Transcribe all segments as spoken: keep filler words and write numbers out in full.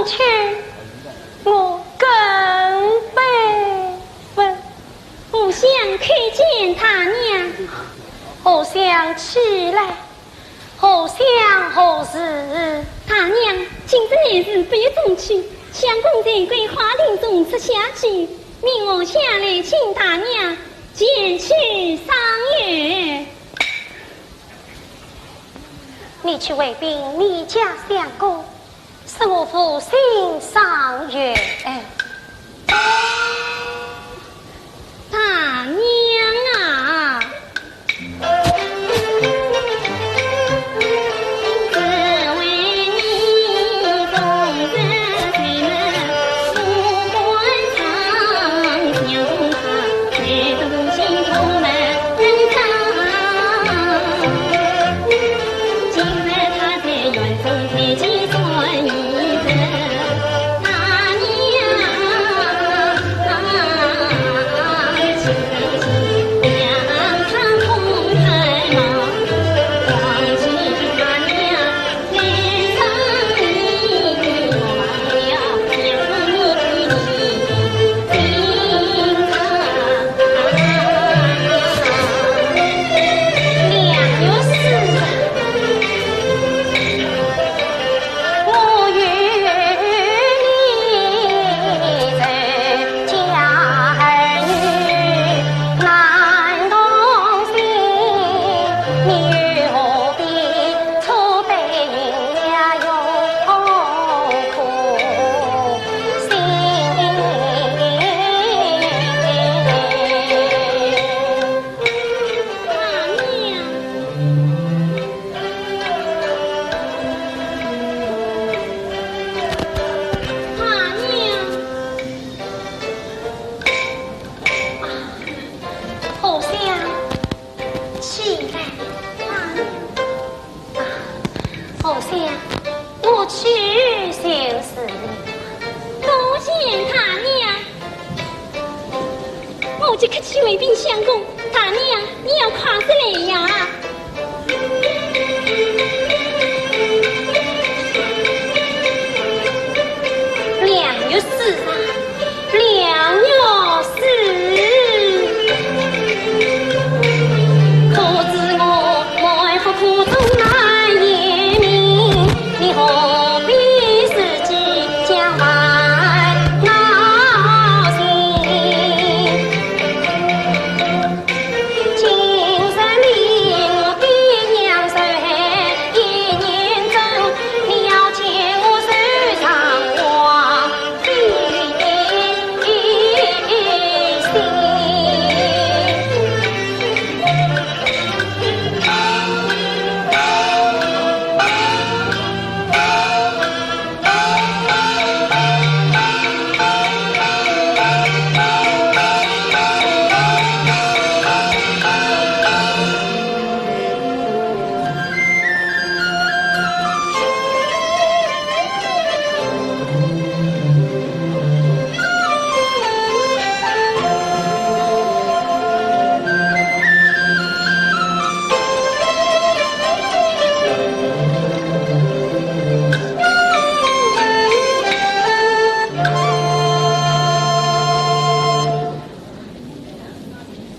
去，我更悲愤。互相叩见大娘。互相起来。互相何事？大娘，今日乃是八月中秋，相公在桂花亭中出下棋，命我下来请大娘前去赏月。你去回禀你家相公， 说我负心赏月。大娘啊！啊，互相起来。啊，互相，我去就是了。多谢大娘。我即刻去回禀相公。大娘，你要快些来呀。 良月寺啊，良月寺。可知我满腹苦衷难言明，你何必自己将烦恼尽？ 今日里我爹娘受害一年整，你要见我首长王必心。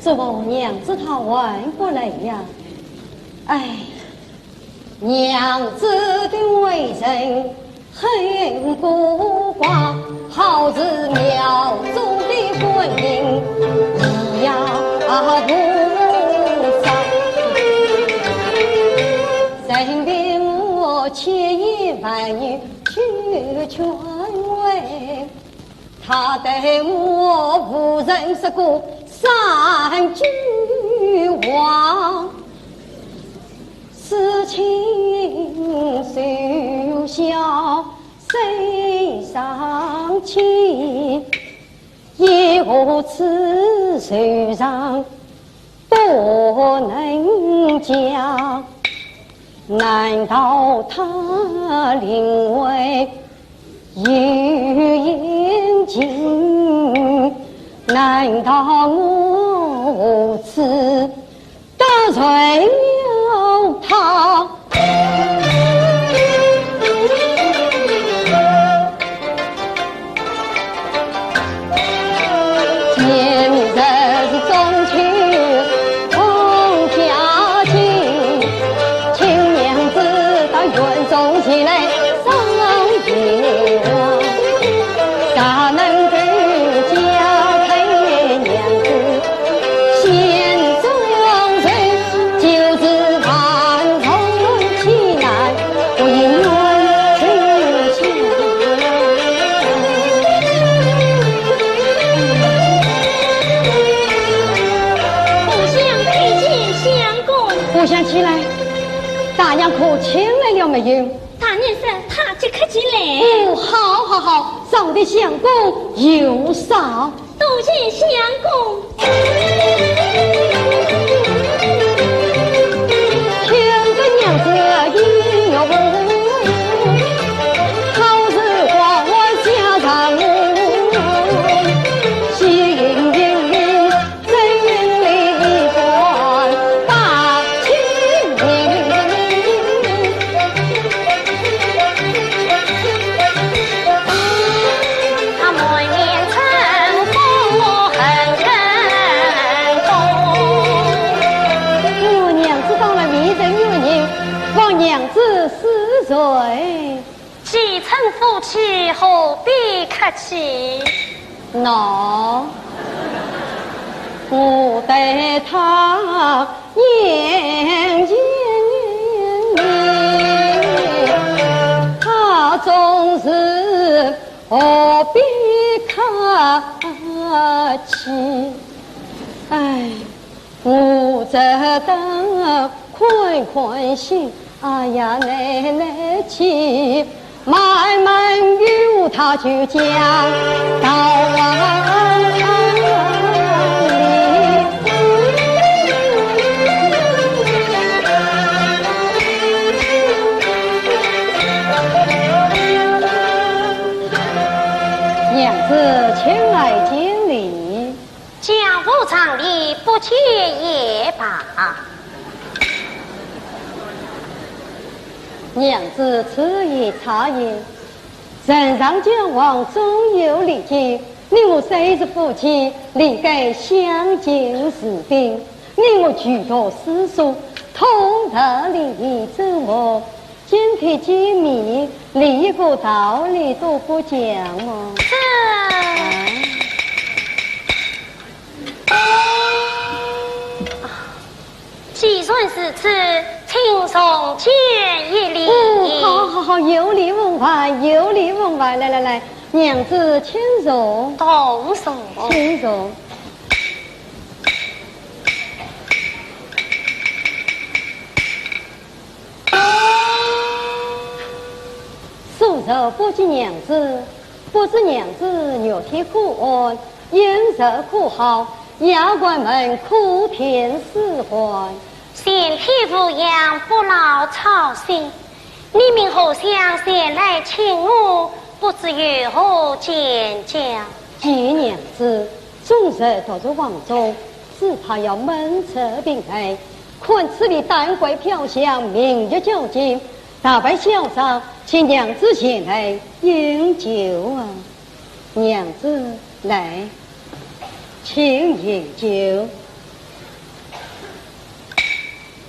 怎么娘子她还不来呀？哎，娘子的为人 很孤寡，好似庙中的观音一样菩萨。任凭我千言万语去劝慰，她对我无人说过三句话。 此情谁笑谁伤情，以后此愁肠不能讲。难道他另外 有隐情，难道我此得罪了他？不想起来，大娘可请来了没有？大娘说她即刻就来。哦，好，好，好，上得相公有赏。多谢相公。哦，娘子到了，未曾有人，望娘子恕罪。 既成夫妻，何必客气？喏，我待他言言语语，他总是何必客气？哎。 我只得宽宽心，哎呀，耐耐去，慢慢与他去讲道理。娘子，请来见礼。 家父长礼，不见也罢。娘子，此言差矣。人上交往总有礼节，你我虽是夫妻，理该相敬如宾。你我举头四顾，通达礼仪，怎么 今天见面，连一个道理都不讲么？这……哎。既然如此，请重见一礼。哦，好，好，好，有礼奉还，有礼奉还。来，来，来，娘子请坐。同坐。请坐。 素日不及娘子，不知娘子玉体可安，饮食可好，丫鬟们可添使唤？全体无恙，不劳操心。你们荷香前来请我，不知有何见教？见娘子， 终日独坐房中，只怕要闷热病危。看此地丹桂飘香，明月皎洁，大摆小桌，请娘子前来饮酒啊！娘子，来，请饮酒。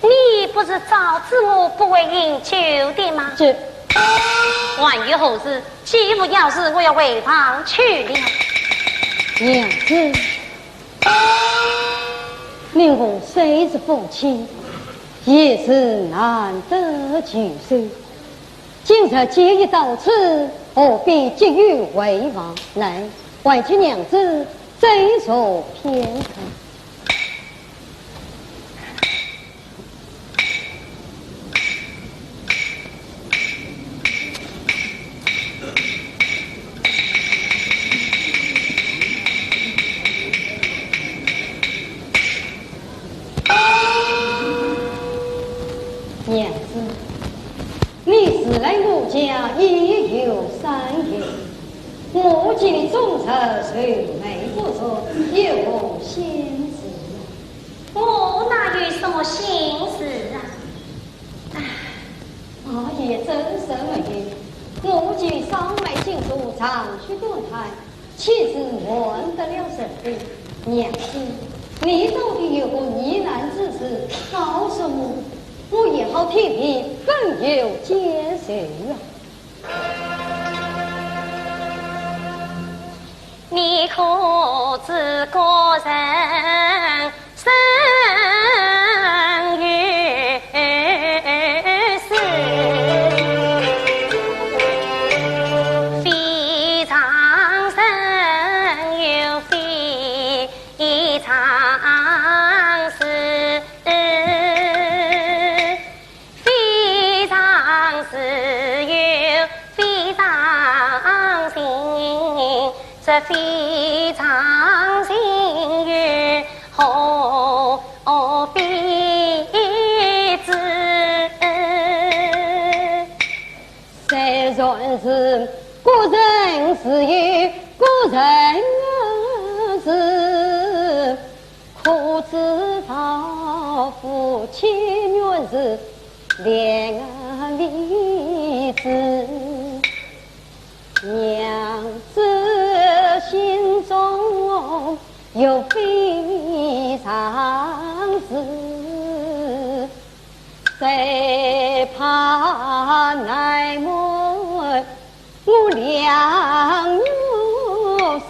你不是早知我不会饮酒的吗？这……还有何事？既无要事，我要回房去了。娘子，你我虽是夫妻，也是难得聚首。今日既已到此，何必急于回房？来，唤起娘子，再坐片刻。 娘子，你自来我家已有三月，我见你终日愁眉不展，有何心事啊？ 我哪有什么心事啊？唉，我也真是没有。我见双眉紧锁，长吁短叹，岂是瞒得了人的？娘子，你到底有何疑难之事，告诉我，我也好替你分忧解你可知古人生于世，非常生又非常死。 非常死又非常生，这非常生又何必知？虽然是古人自有古人事， 可知老夫妻原是两面枝，娘子心中有非常事，只怕难瞒 我良玉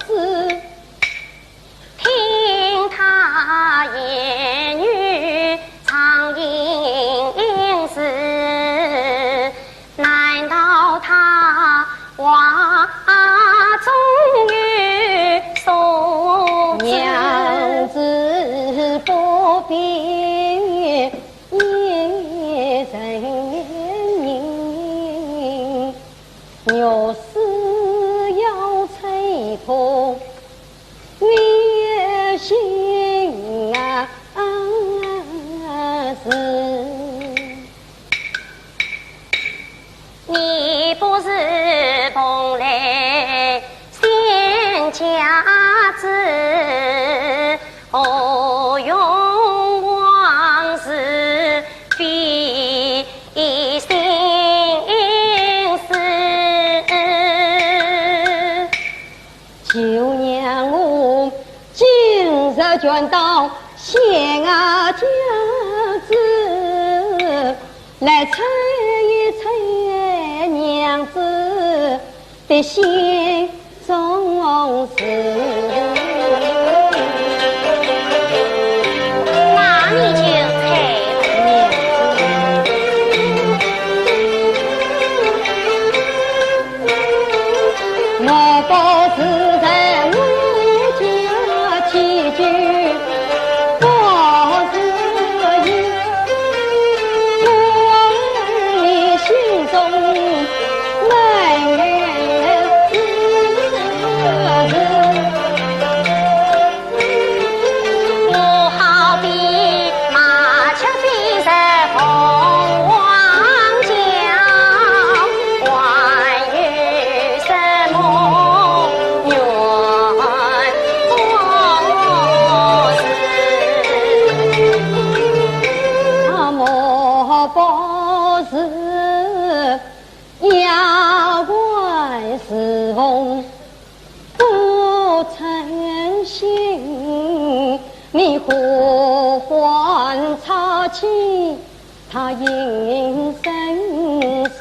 丝，听他言语常应时，难道他话中有所指？娘子不必言人言， 我是要猜破你心啊事。你不是蓬莱仙家子， 何用往事费心思？就让我今日全到仙家子，来猜一猜娘子的心 中事。那你就猜吧。莫不是在我家寄居，不是也，我你心中 我好比麻雀飞入凤凰巢，还有什么冤枉事？啊，莫不是 丫鬟侍奉不称心，你呼唤差遣，她应声是。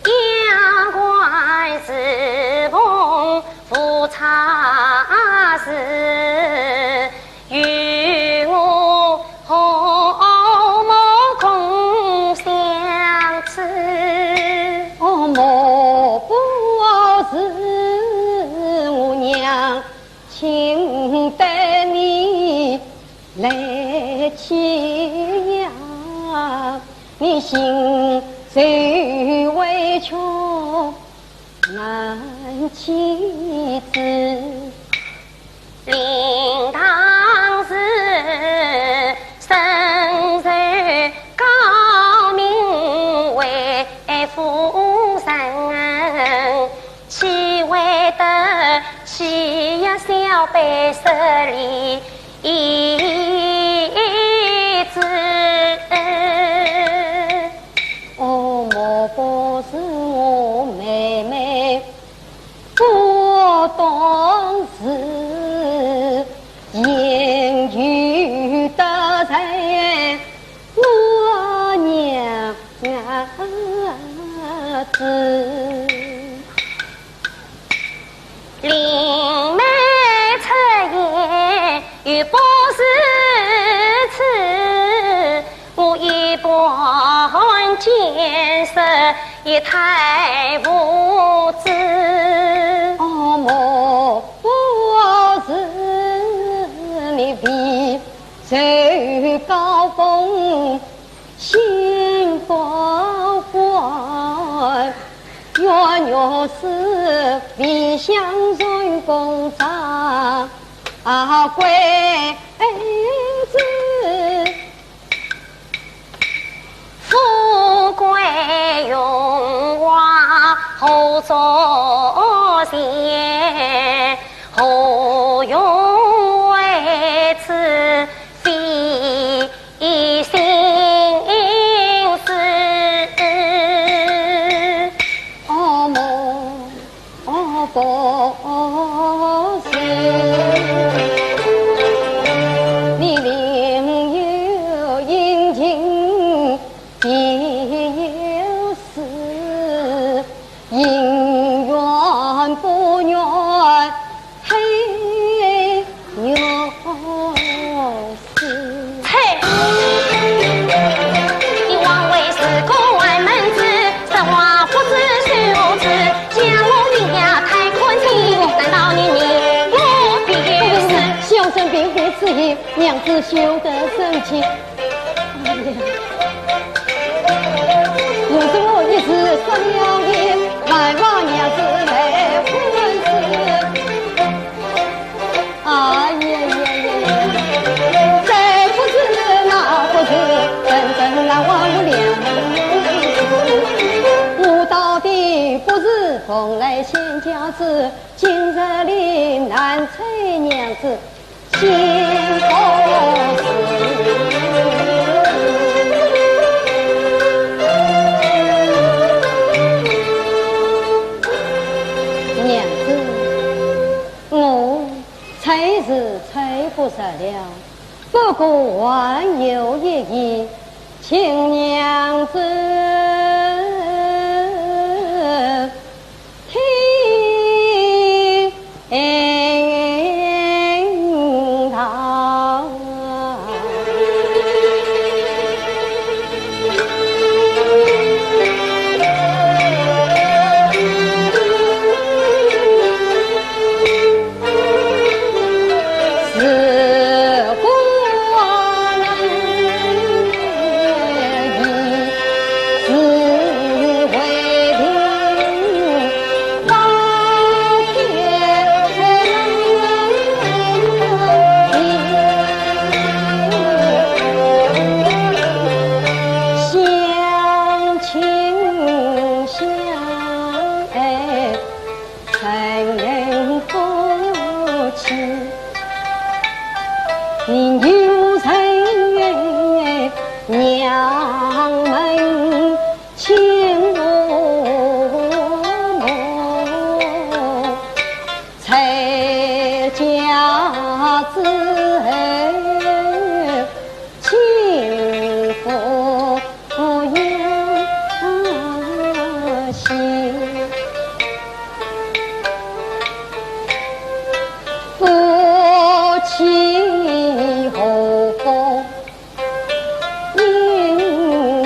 丫鬟侍奉不差事， 与我和睦共相处。哦，莫不是我娘亲待你来欺压，你心受委屈 难启齿。令当时深受高明为夫人，岂会得欺压小辈势利 一子。哦，莫不是我妹妹不懂事，言语得罪我娘啊。林妹出言又不是此，我一般见识也太无知。哦，莫不是你比谁高峰 先高官，月月是未相传公差啊，贵子，富贵荣华何足钱，何用为此费 心思。哦，莫，哦，不是。你另有隐情别有事，因缘不愿 嘿，有事。切！你枉为是官门子，实话不知是无知，叫我名呀太可惜，难道你念我别事？小生并非此意，娘子休得生气。 哎呀，若是我一时失了言，万望娘子来宽恕。哎呀呀呀呀！这不是那不是，真正难忘了。我到底不是蓬莱仙家子，今日里难催娘子 娘子，我催是催不着了，不过还有一言，请娘子 听到。相亲相爱， 成夫妻，你有人娘们请我们在家之后，请夫 不要谢。夫妻和睦应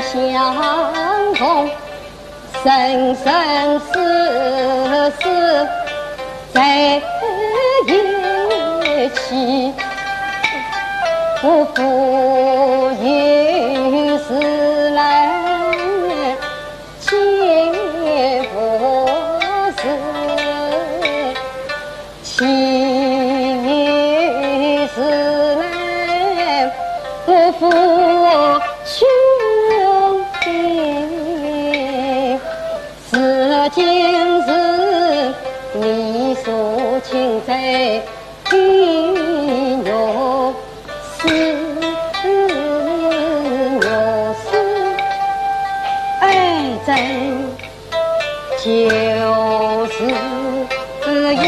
相同，生生世世在一起，不负有时来 见不时，岂有时来不负兄弟。如今是你所亲在 的玉丝，玉丝，爱人就是要你。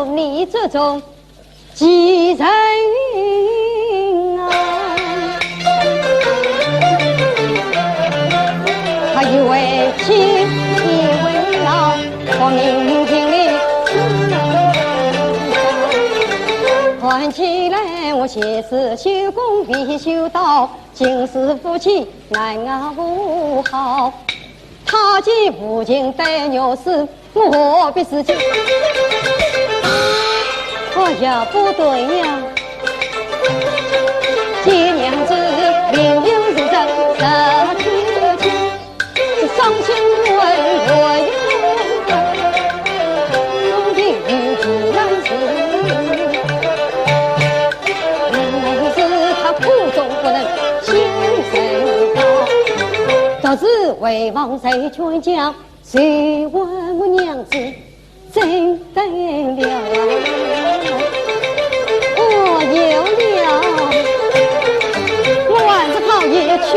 你这种奇人啊！他一为妻，一为老，我命尽了。看起来我前世修功未修到，今世夫妻难熬好。他既无情待我时， 我何必自己？哎呀，不对呀！见娘子，名有是人，十九斤，伤心为何有？终日与自然是，原来是他苦衷不能亲身道。昨日为王谁劝讲， 谁问我娘子怎得了？哦，有了，我还是好一劝。